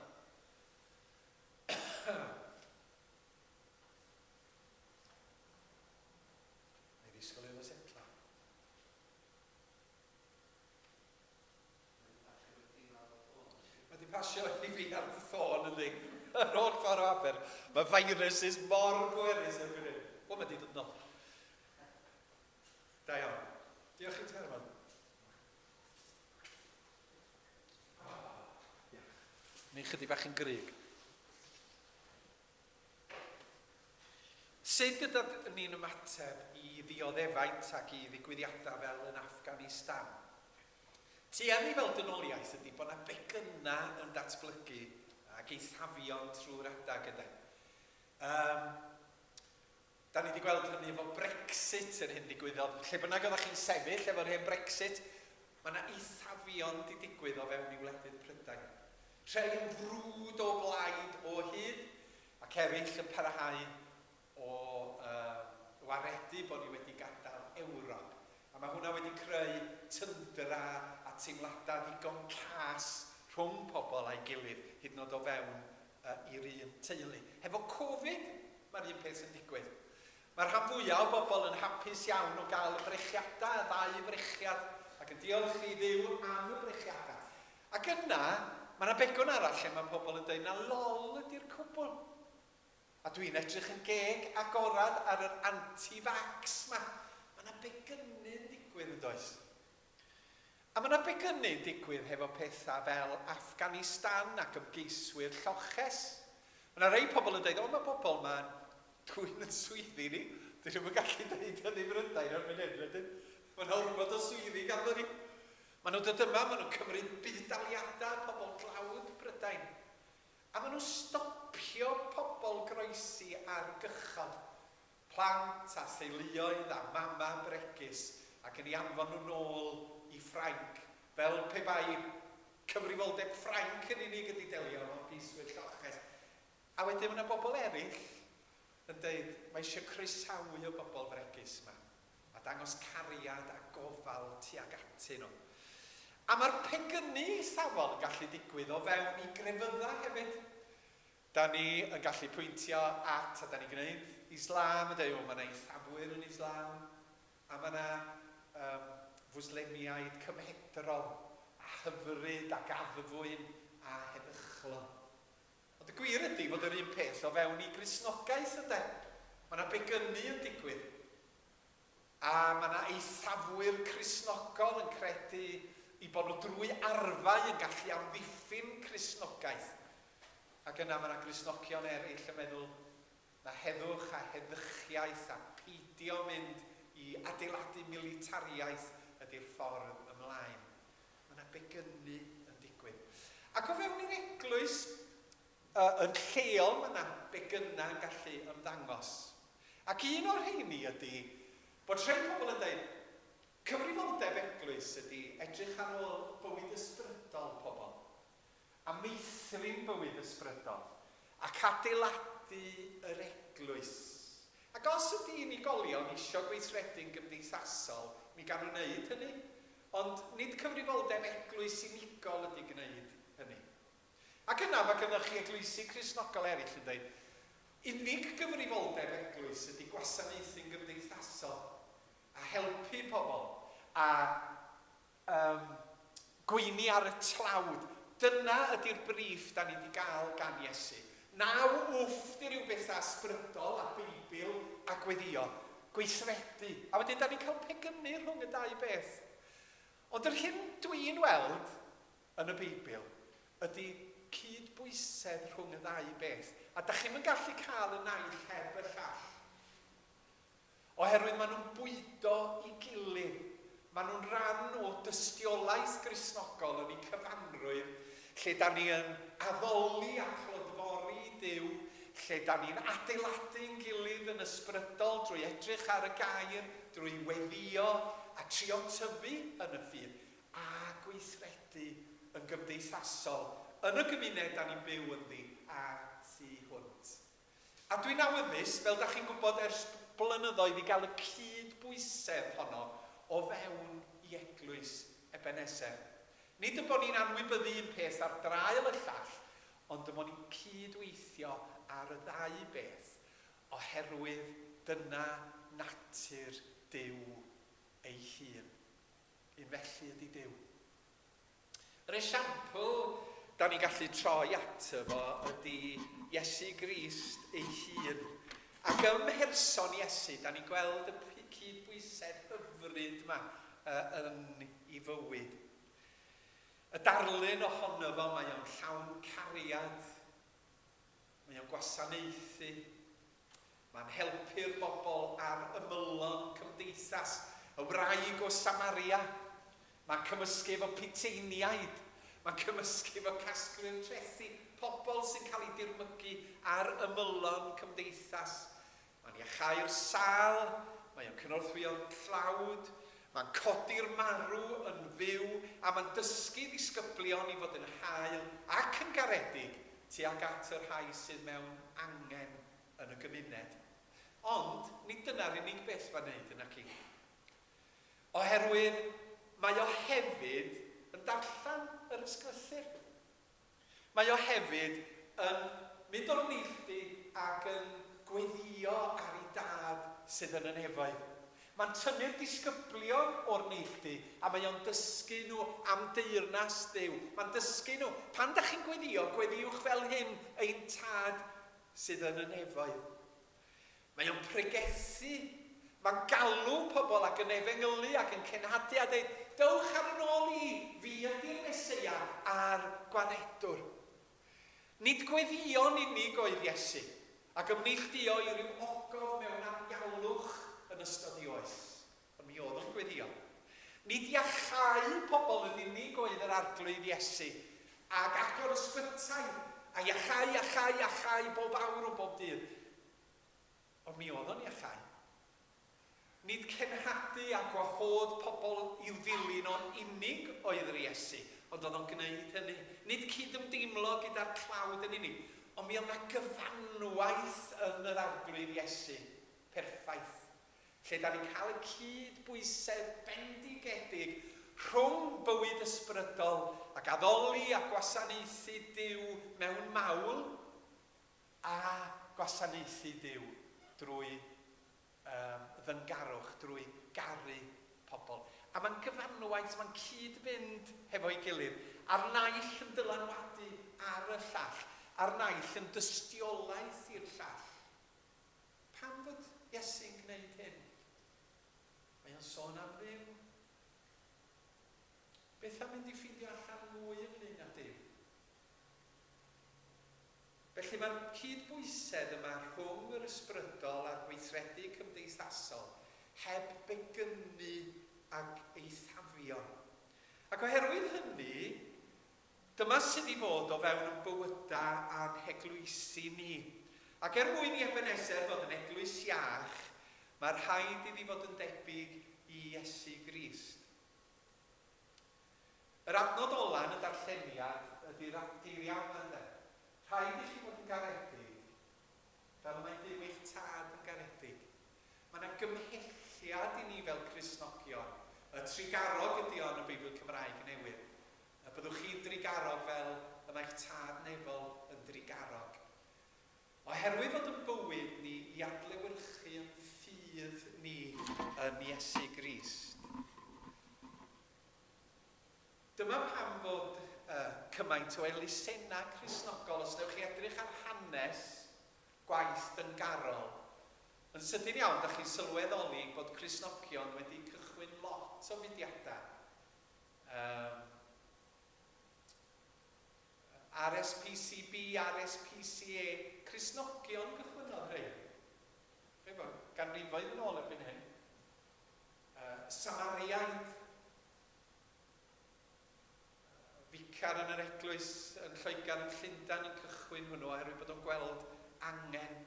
Neu ddisgwyl iddo setlo. Mae wedi pasio i fi ar fy ffôn yndi. Yr holl ffordd o Aber. Mae viruses mor bwerus erbyn hyn. O, mae wedi dod nôl. Da iawn. Diolch i ti, Herman. Neu chydig bach yn gryg. Sut ydyn ni'n ymateb i ddioddefaint ac i ddigwyddiadau fel yn Afghanistan? Tuedd ni fel dynoliaeth ydy bod 'na begynau yn datblygu ac eithafion trwy'r adag ynde. Um, da ni wedi gweld hynny efo Brexit yr hyn ddigwyddodd. Lle bynnag oeddech chi'n sefyll efo'r hen Brexit, mae yna eithafion wedi digwydd o fewn i wledydd Prydain. Rhai yn frwd o blaid o hyd, ac eraill yn parhau o uh, waredu bod ni wedi gadael Ewrop. A mae hwnna wedi creu tyndra a teimladau ddigon cas rhwng pobl a'i gilydd, hyd yn oed o fewn uh, i'r un teulu. Hefo Covid, mae'r un peth yn digwydd. Mae'r rhan fwyaf o bobl yn hapus iawn o gael y brechiadau, y ddau frechiad, ac yn diolch i Dduw am y brechiadau. Ac yna, mae yna begwn arall lle mae pobl yn dweud na lol ydy'r cwbl. A dwi'n edrych yn geg agorad ar yr anti-vax 'ma. Mae yna begynnu'n digwydd yn does? A mae yna begynnu'n digwydd hefo pethau fel Afghanistan ac ymgeiswyr lloches. Mae yna rei pobl yn dweud, o mae bobl ma'n dwyn yn swyddi ni. Dyn nhw'n gallu dweud hynny Brydain ar mynd hyn, wedyn. Mae'n ormod o swyddi ganddo ni. Maen nhw'n dod yma, maen nhw'n cymryd budd-daliadau pobl dlawd Prydain. A maen nhw'n stopio pobl groesi ar gychod, plant a theuluoedd a mamau bregus, ac yn eu anfon nhw nôl i Ffrainc, fel pe bai cyfrifoldeb Ffrainc yn unig ydy delio efo ymgeiswyr lloches. A wedyn mae yna bobl eraill yn deud, mae eisiau croesawu y bobl fregus yma, a dangos cariad a gofal tuag atyn nhw. A mae'r pegynu eithafol yn gallu digwydd o fewn i grefyddau hefyd. Da ni yn gallu pwyntio at, a da ni'n gwneud Islam, yn dweud, o, mae yna eithafwyr yn Islam, a mae yna um, Fwslemiaid cymhedrol, a hyfryd ac addfwyn a heddychlon. Ond y gwir ydy fod yr un peth o fewn i Gristnogaeth, ynde? Mae yna begynnu yn digwydd. A mae yna eithafwyr Cristnogol yn credu i bod nhw drwy arfau yn gallu amddiffyn Cristnogaeth. Ac yna mae yna Gristnogion eraill yn meddwl na heddwch a heddychiaeth a peidio mynd i adeiladu militariaeth ydy'r ffordd ymlaen. Mae yna begynnu yn digwydd. Ac o fewn i'r eglwys, uh, yn lleol, mae yna begynnau yn gallu ymddangos. Ac un o'r rheini ydy bod rhai pobl yn dweud, cyfrifoldeb eglwys ydy edrych ar ôl bywyd ysbrydol pobl, a meithrin bywyd ysbrydol, ac adeiladu yr eglwys. Ac os ydy unigolion isio gweithredu'n gymdeithasol, mi gawn nhw wneud hynny. Ond nid cyfrifoldeb eglwys unigol ydy gwneud hynny. Ac yna mae gynnoch chi eglwysi Cristnogol eraill yn dweud, unig gyfrifoldeb eglwys ydy gwasanaethu'n gymdeithasol a helpu pobl a um, gweini ar y tlawd. Dyna ydy'r briff da ni wedi gael gan Iesu. Naw wfft i ryw bethau ysbrydol a Beibl a gweddio. Gweithredu. A wedyn da ni'n cael pegynu rhwng y dau beth. Ond yr hyn dwi'n weld yn y Beibl ydy cydbwysedd rhwng y ddau beth. A da chi'm yn gallu cael y naill heb y llall. Oherwydd maen nhw'n bwydo i gilydd. Maen nhw'n rhan o dystiolaeth Gristnogol yn eu cyfanrwydd, lle da ni yn addoli a clodfori Duw, lle da ni'n adeiladu'n gilydd yn ysbrydol drwy edrych ar y gair, drwy weddïo a trio tyfu yn y ffydd, a gweithredu yn gymdeithasol yn y gymuned da ni'n byw ynddi a thu hwnt. A dwi'n awyddus, fel da chi'n gwybod ers blynyddoedd, i gael y cyd-bwysedd honno o fewn i eglwys Ebeneser. Nid y bod ni'n anwybyddu un peth ar draul y llall, ond y bod ni'n cyd-weithio ar y ddau beth, oherwydd dyna natur Duw ei hun. Un felly ydy Duw. Yr esiampl da ni'n gallu troi ato fo ydy Iesu Grist ei hun. Ac ym mherson Iesu, da ni'n gweld y cydbwysedd hyfryd yma yn ei fywyd. Y darlun ohono fo, mae o'n llawn cariad, mae o'n gwasanaethu, Mae'n helpu'r bobl ar ymylon cymdeithas, y wraig o Samaria. Mae'n cymysgu efo puteiniaid. Mae'n cymysgu efo casglwyr trethi, pobl sy'n cael eu dirmygu ar ymylon cymdeithas. Mae'n iachau'r sâl, mae o'n cynorthwyo'r tlawd, mae'n codi'r marw yn fyw, a mae'n dysgu ddisgyblion i fod yn hael ac yn garedig tuag at y rhai sydd mewn angen yn y gymuned. Ond, nid dyna'r unig beth mae'n wneud, naci? Oherwydd mae o hefyd yn darllen yr Ysgrythur. Mae o hefyd yn mynd o'r neilltu ac yn gweddïo ar ei Dad sydd yn y nefoedd. Mae'n tynnu'r disgyblion o'r neilltu a mae o'n dysgu nhw am deyrnas Dduw. Mae'n dysgu nhw, pan da chi'n gweddïo, gweddïwch fel hyn, ein Tad sydd yn y nefoedd. Mae o'n pregethu, mae'n galw pobl ac yn efengylu ac yn cenhadu a dweud, dewch ar yn ôl i, fi ydy'r Meseia a'r Gwaredwr. Nid gweddïo'n unig oedd Iesu, ac ymneilltuo i ryw ogof mewn anialwch yn ystod ei oes, ond mi oedd o'n gweddïo. Nid iachau pobl yn unig oedd yr Arglwydd Iesu, ac agor ysbytai, a iachau, iachau, iachau bob awr o bob dydd. Ond mi oedd o'n iachau. Nid cenhadu a gwahodd pobl i'w ddilyn o'n unig oedd yr Iesu, ond oedd o'n gwneud hynny. Nid cyd-ymdeimlo gyda'r tlawd yn unig, ond mi oedd 'na gyfanwaith yn yr Arglwydd Iesu, perffaith, lle da ni'n cael y cyd-bwysedd bendigedig rhwng bywyd ysbrydol ac addoli a gwasanaethu Duw mewn mawl, a gwasanaethu Duw drwy um, ddyngarwch, drwy garu pobl. A mae'n gyfanwaith, mae'n cyd-fynd hefo'i gilydd, a'r naill yn dylanwadu ar y llall, a'r naill yn dystiolaeth i'r llall. Pam fod Iesu'n gwneud hyn? Mae o'n sôn am Dduw. Beth am mynd i ffeindio allan mwy ynglyn â Duw? Felly mae'r cyd-bwysedd yma rhwng yr ysbrydol a'r gweithredu cymdeithasol heb begynu ag eithafion. Ac oherwydd hynny, dyma sydd i fod o fewn yn bywydau a'n heglwysi ni. Ac er mwyn i Ebenezer fod yn eglwys iach, mae rhaid iddi fod yn debyg i Iesu Grist. Yr adnod ola yn y darlleniad ydy'r geiriau yma ynde? Rhaid i chi fod yn garedig, fel y mae Duw eich Tad yn garedig. Mae yna gymhelliad i ni fel Cristnogion. Y trugarog ydy o yn y Beibl Cymraeg Newydd. Y byddwch chi'n drugarog fel y mae'ch Tad nefol yn drugarog. Oherwydd fod yn bywyd ni i adlewyrchu yn ffydd ni yn Iesu Grist. Dyma pam fod cymaint o elusennau Cristnogol, os wnewch chi edrych ar hanes gwaith dyngarol, yn sydyn iawn dach chi'n sylweddoli bod Cristnogion wedi cychwyn lot o fudiadau. Um, RSPCB, RSPCA, Cristnogion gychwynnodd rhein. Rhein bod ganrifoedd yn ôl erbyn hyn. Samariaid, Ficar yn yr eglwys yn Lloegr yn Llundain yn cychwyn hwnnw oherwydd bod o'n gweld angen.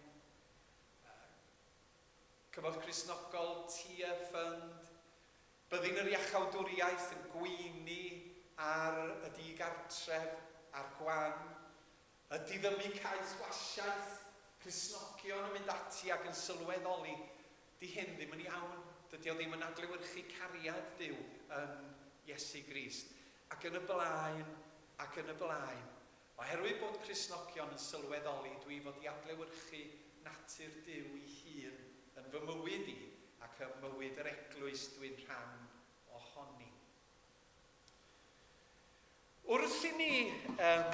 Cymorth Cristnogol, Tear Fund, Byddin yr Iachawdwriaeth yn gweini ar y digartref a'r gwan, y diddymu caethwasiaeth, Cristnogion yn mynd ati ac yn sylweddoli, 'di hyn ddim yn iawn, dydy o ddim yn adlewyrchu cariad Duw yn Iesu Grist, ac yn y blaen, ac yn y blaen. Oherwydd bod Cristnogion yn sylweddoli dwi fod i adlewyrchu natur Duw 'i hun yn fy mywyd i ac ym mywyd yr eglwys dwi'n rhan ohoni. Wrth i ni um,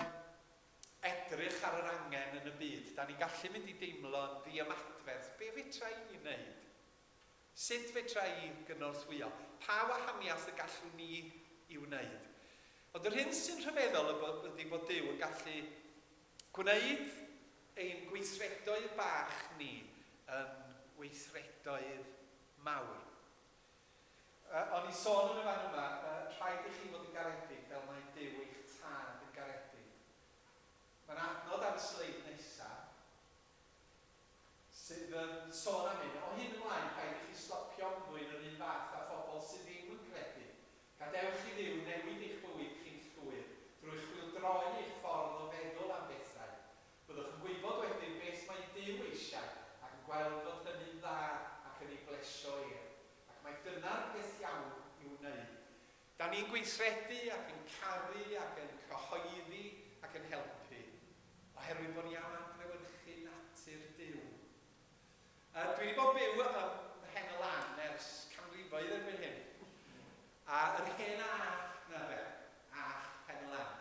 edrych ar yr angen yn y byd, da ni'n gallu mynd i deimlo'n ddiymadferth. Be fedra i wneud? Sut fedra i gynorthwyo? Pa wahaniaeth y gallwn ni i wneud? Ond yr hyn sy'n rhyfeddol ydy bod Duw yn gallu gwneud ein gweithredoedd bach ni yn weithredoedd mawr. O'n i'n sôn yn y fan yma, rhaid i chi fod yn garedig fel mae Duw eich Tad yn garedig. Mae 'na adnod ar y sleid nesa sydd yn sôn am hyn. O hyn ymlaen, rhaid i chi stopio ymddwyn yr un fath â phobl sydd ddim yn credu. Gadewch i Dduw newid eich bywyd chi'n llwyr drwy chwyldroi eich ffordd o feddwl am bethau. Byddwch yn gwybod wedyn beth mae Duw eisiau ac yn gweld fod hynny'n dda ac yn ei blesio ef. Ac mai dyna'r peth iawn i'w wneud. Da ni'n gweithredu ac yn caru ac yn cyhoeddi ac yn helpu oherwydd bod ni am adlewyrchu natur Duw. Yy, dwi wedi bod byw ym Mhen y Lan ers canrifoedd erbyn hyn. A yr hen allt 'na de, allt Pen y Lan.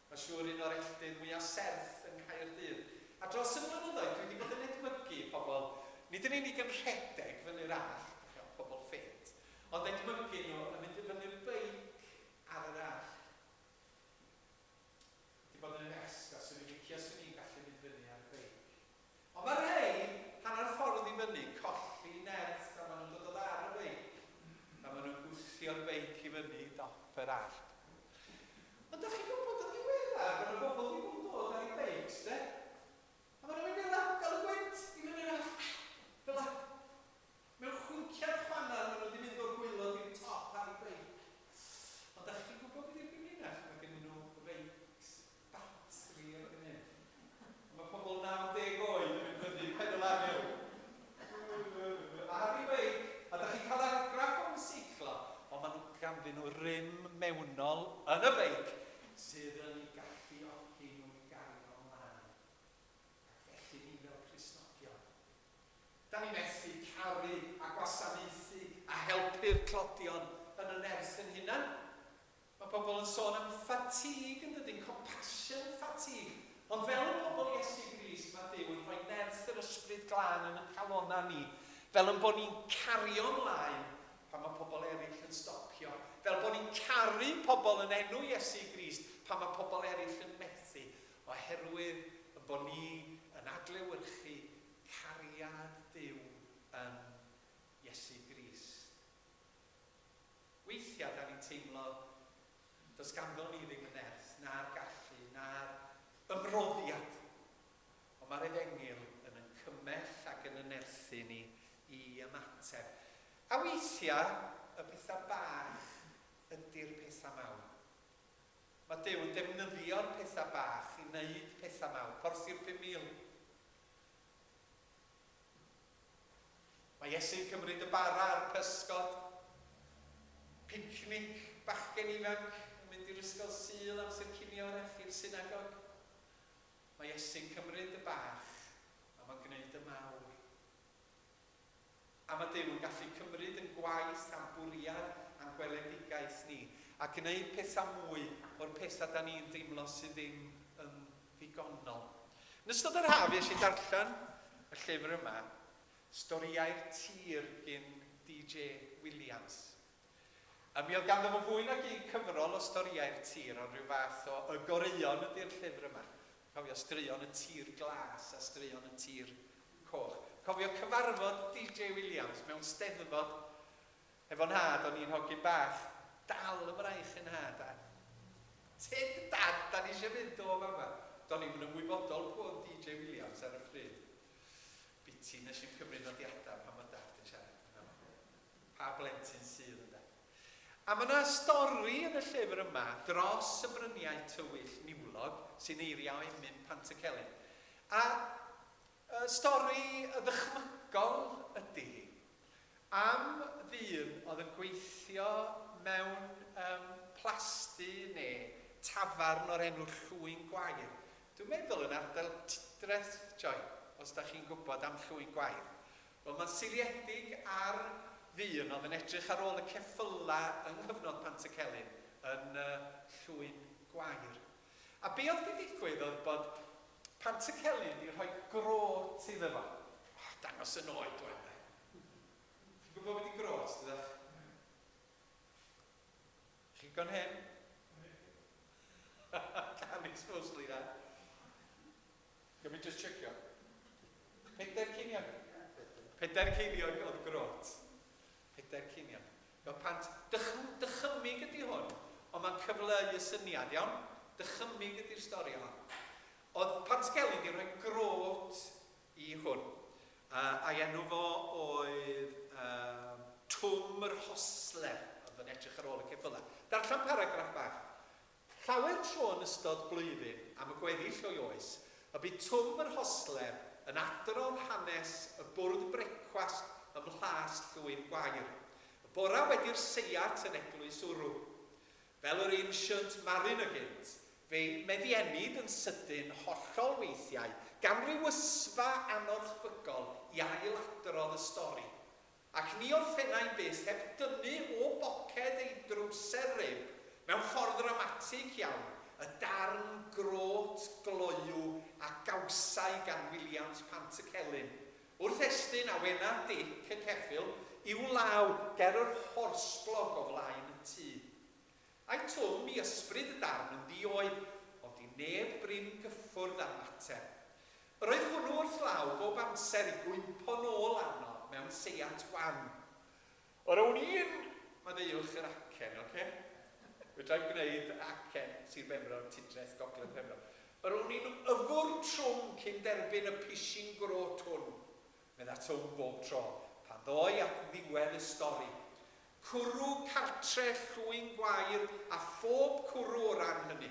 Mae'n siŵr un o'r elltydd mwya' serth yng Nghaerdydd. A dros y blynyddoedd dwi 'di bod yn edmygu pobl, nid yn unig yn rhedeg fyny'r allt, dach chi'o, pobl ffit, ond edmygu nhw yn mynd i fyny'r beic ar yr allt. Wedi bod yn esgo, 'swn i'n licio 'swn i'n gallu mynd fyny ar y beic. Ond mae rhei, hanner ffordd i fyny, colli nerth a maen nhw'n dod ar y beic. A maen nhw'n gwthio'r beic i fyny i dop yr allt. Ond dach chi'n gwybod yn ddiweddar bod 'na bobl wedi bod yn dod ar eu beics de, a maen nhw'n mynd fel 'a, fel y gwynt, i fyny'r allt, fel 'a. Mewn chwinciad chwannan maen nhw wedi mynd o'r gwaelod i'r top ar eu beic. Ond dach chi'n gwybod beth yw'r gyfrinach? Mae gennyn nhw feics batri erbyn hyn. A mae pobl 90 oed yn mynd fyny Pen y Lan Hill ar eu beic, a dach chi'n cael argraff o'n seiclo, ond maen nhw ganddyn nhw rym mewnol yn y beic sydd yn eu galluogi nhw i gario ymlaen. Ac felly ni fel Cristnogion, da ni methu caru a gwasanaethu a helpu'r tlodion yn y nerth yn hunan. Mae pobl yn sôn am fatigue yn dydyn, compassion fatigue. Ond fel pobl Iesu Grist, mae Duw yn rhoi nerth yr Ysbryd Glân yn ein calonnau ni, fel ein bod ni'n cario ymlaen pan mae pobl eraill yn stopio, fel bod ni'n caru pobl yn enw Iesu Grist pan mae pobl eraill yn methu, oherwydd ein bod ni yn adlewyrchu cariad Duw yn Iesu Grist. Weithiau da ni'n teimlo does ganddo ni ddim y nerth, na'r gallu, na'r ymroddiad. Ond mae'r Efengyl yn yn cymell ac yn yn nerthu ni i ymateb. A weithiau, y pethau bach ydy'r pethau mawr. Mae Duw yn defnyddio'r pethau bach i wneud pethau mawr. Porthi'r 5,000. Mae Iesu'n cymryd y bara a'r pysgod. Picnic bachgen ifanc yn mynd i'r ysgol Sul amser cinio wrach i'r synagog. Mae Iesu'n cymryd y bach a mae'n gwneud y mawr. A mae Duw yn gallu cymryd yn gwaith a'n bwriad a'n gweledigaeth ni a gwneud pethau mwy o'r pethau da ni'n deimlo sydd ddim yn ddigonol. Yn ystod yr haf, es i darllen y llyfr yma, Storïau'r Tir gin DJ Williams. A mi oedd ganddo fo fwy nag un cyfrol o storïau'r tir, ond rhyw fath o y goreuon ydy'r llyfr yma. Cofio straeon y tir glas a straeon y tir coch. Cofio cyfarfod DJ Williams mewn steddfod efo nhad, o'n i'n hogyn bach, dal y mraich yn nhad a Tyd dad, da ni eisiau mynd o fama. Do'n i'm yn ymwybodol pwy oedd DJ Williams ar y pryd. Biti, nes i'm cymryd nodiadau pan mae dad yn siarad. Pa blentyn sydd ynde? A mae yna stori yn y llyfr yma dros y bryniau tywyll niwlog sy'n eiriau o emyn Pantycelyn. A y stori ddychmygol ydy hi. Am ddyn oedd yn gweithio mewn um, plasty neu tafarn o'r enw Llwyn Gwair. Dwi'n meddwl yn ardal Tudreth, Joy, os da chi'n gwybod am Llwyn Gwair. Wel, mae'n seiliedig ar ddyn oedd yn edrych ar ôl y ceffylau yng nghyfnod Pantycelyn yn Llwyn Gwair. A be oedd 'di digwydd oedd bod Pantycelyn 'di rhoi grot iddo fo. O, dangos yn oed wan de. Chi'n gwybod be 'di grot, dydach? Chi'n ddigon hen? Canis mostly na. Gad mi jyst checio. Pedair ceiniog. Pedair ceiniog oedd grot. Pedair ceiniog. Fel pant, dych, dychymyg ydy hwn, ond mae'n cyfleu y syniad, iawn? Dychymyg ydy'r stori hon. Oedd Pant Gelyn di rhoi grot i hwn. A'i enw fo oedd Twm yr Hosler, oedd yn edrych ar ôl y ceffylau. Darllen paragraff bach. Llawer tro yn ystod blwyddyn am y gweddill o'i oes, y bu Twm yr Hostler yn adrodd hanes y bwrdd brecwast ym Mhlas Llwyn Gwair, y bora wedi'r seiat yn Eglwys Wrw. Fel yr ancient mariner gynt, fe'i meddiennid yn sydyn hollol weithiau gan ryw ysfa anorchfygol i ail-adrodd y stori. Ac ni orffennai byth heb dynnu o boced ei drowser rib, mewn ffordd ddramatig iawn, y darn grôt gloyw a gawsai gan Williams Pantycelyn, wrth estyn awena Dic y ceffyl i'w law ger yr horsblog o flaen y tŷ. Ai Twm i ysbryd y darn yn ddi-oed, ond i neb brin gyffwrdd â'r mater. Yr oedd hwnnw wrth law bob amser i gwympo nôl arno mewn seiat wan. Yr own i'n maddeuwch yr acen, ocê? Fedra i'm gwneud acen Sir Benfro, Tudreth, Gogledd Penfro. Yr own i'n yfwr trwm cyn derbyn y pishyn grôt hwn, medda Twm bob tro, pan ddoi at ddiwedd y stori. Cwrw cartre llwyn gwair a phob cwrw o ran hynny.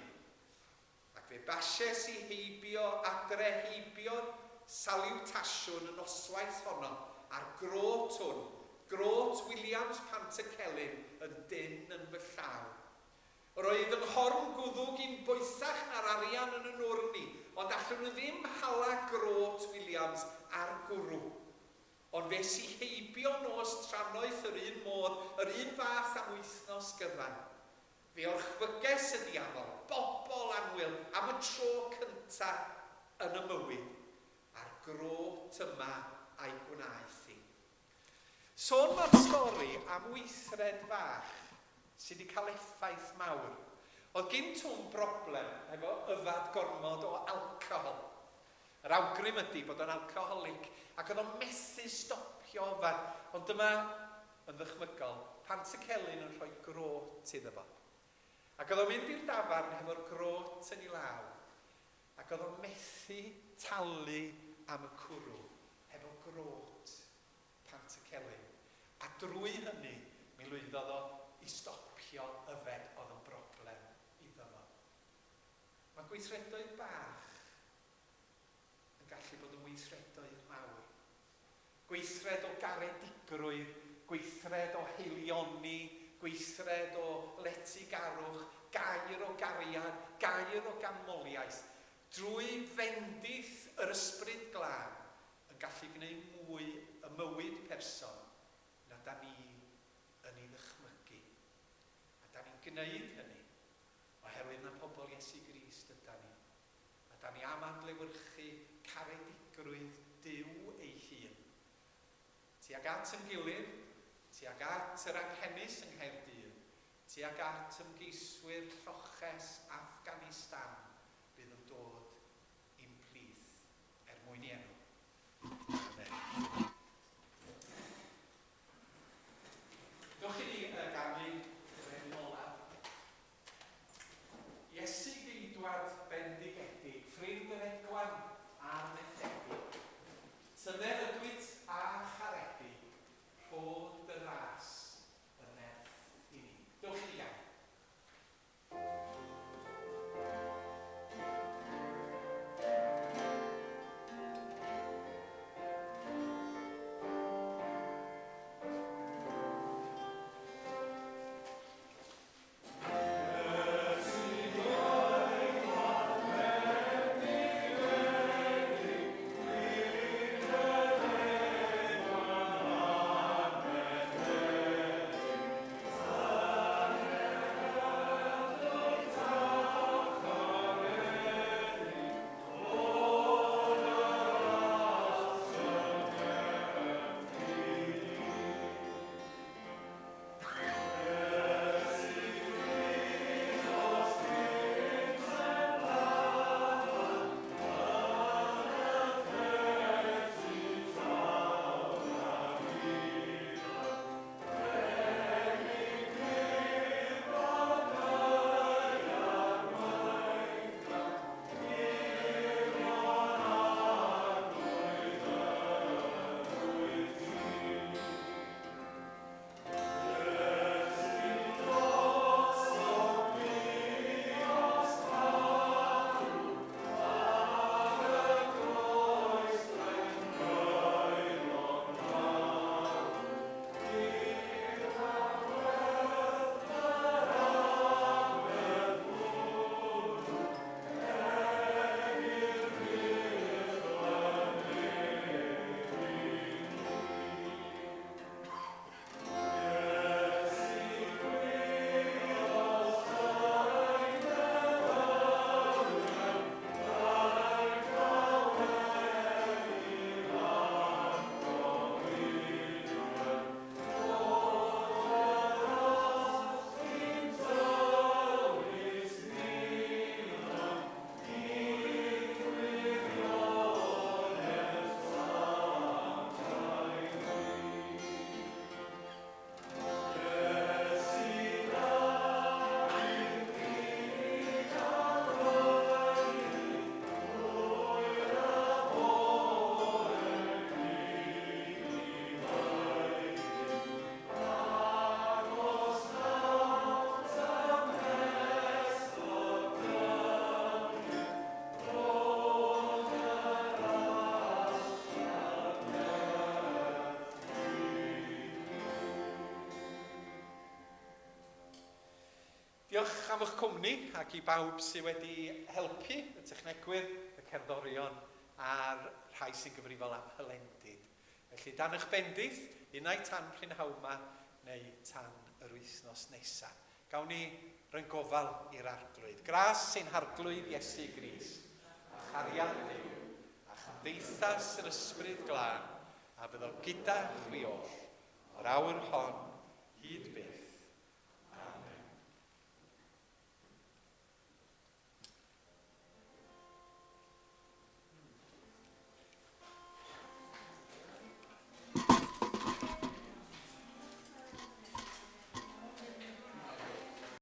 Ac fe basies i heibio adre heibio'r saliwtasiwn y noswaith honno a'r grôt hwn, grôt Williams Pantycelyn yn dynn yn fy llaw. Yr oedd fy nghorn gwddwg i'n boethach na'r arian yn 'y nwrn i, ond allwn i ddim hala grôt Williams a'r gwrw. Ond fe es i heibio nos trannoeth yr un modd, yr un fath am wythnos gyfan. Fe orchfyges y diafol, bobl annwyl, am y tro cynta yn y mywyd, a'r grôt yma a'i gwnaeth hi. Sôn mae'r stori am weithred fach sy 'di cael effaith mawr. Oedd gin Twm broblem hefo yfad gormod o alcohol. Yr awgrym ydy bod o'n alcoholic ac oedd o'n methu stopio yfed. Ond dyma, yn ddychmygol, Pantycelyn yn rhoi grôt iddo fo. Ac oedd o'n mynd i'r dafarn hefo'r grôt yn ei law ac oedd o'n methu talu am y cwrw hefo grôt Pantycelyn. A drwy hynny, mi lwyddodd o i stopio yfed oedd yn broblem iddo fo. Mae gweithredoedd bach yn gallu bod yn weithredoedd mawr. Gweithred o garedigrwydd, gweithred o haelioni, gweithred o letygarwch, gair o gariad, gair o ganmoliaeth, drwy fendith yr Ysbryd Glân, yn gallu gwneud mwy ym mywyd person na 'da ni yn ei ddychmygu. A 'da ni'n gwneud hynny oherwydd na pobl Iesu Grist yda ni. A 'da ni am adlewyrchu caredigrwydd Duw ei hun tuag at yn gilydd, tuag at yr anghenus yng Nghaerdydd, tuag at ymgeiswyr lloches Afghanistan fydd yn dod i'n plith er mwyn i enw. Amen. Dewch i ni ganu yr emyn olaf. Iesu Geidwad bendigedig, ffrind yr egwan a'r methedig, tyner ydwyt a charedig, rho dy ras y nerth i ni. Dewch i ni ganu. Diolch am eich cwmni ac i bawb sydd wedi helpu, y technegwyr, y cerddorion a'r rhai sy'n gyfrifol am hylendid. Felly, dan eich bendith, unai tan prynhawn 'ma neu tan yr wythnos nesa. Gawn ni roi'n gofal i'r Arglwydd. Gras ein Harglwydd Iesu Grist, a chariad Duw, a chymdeithas yr Ysbryd Glân, a fyddo gyda chwi oll, o'r awr hon hyd.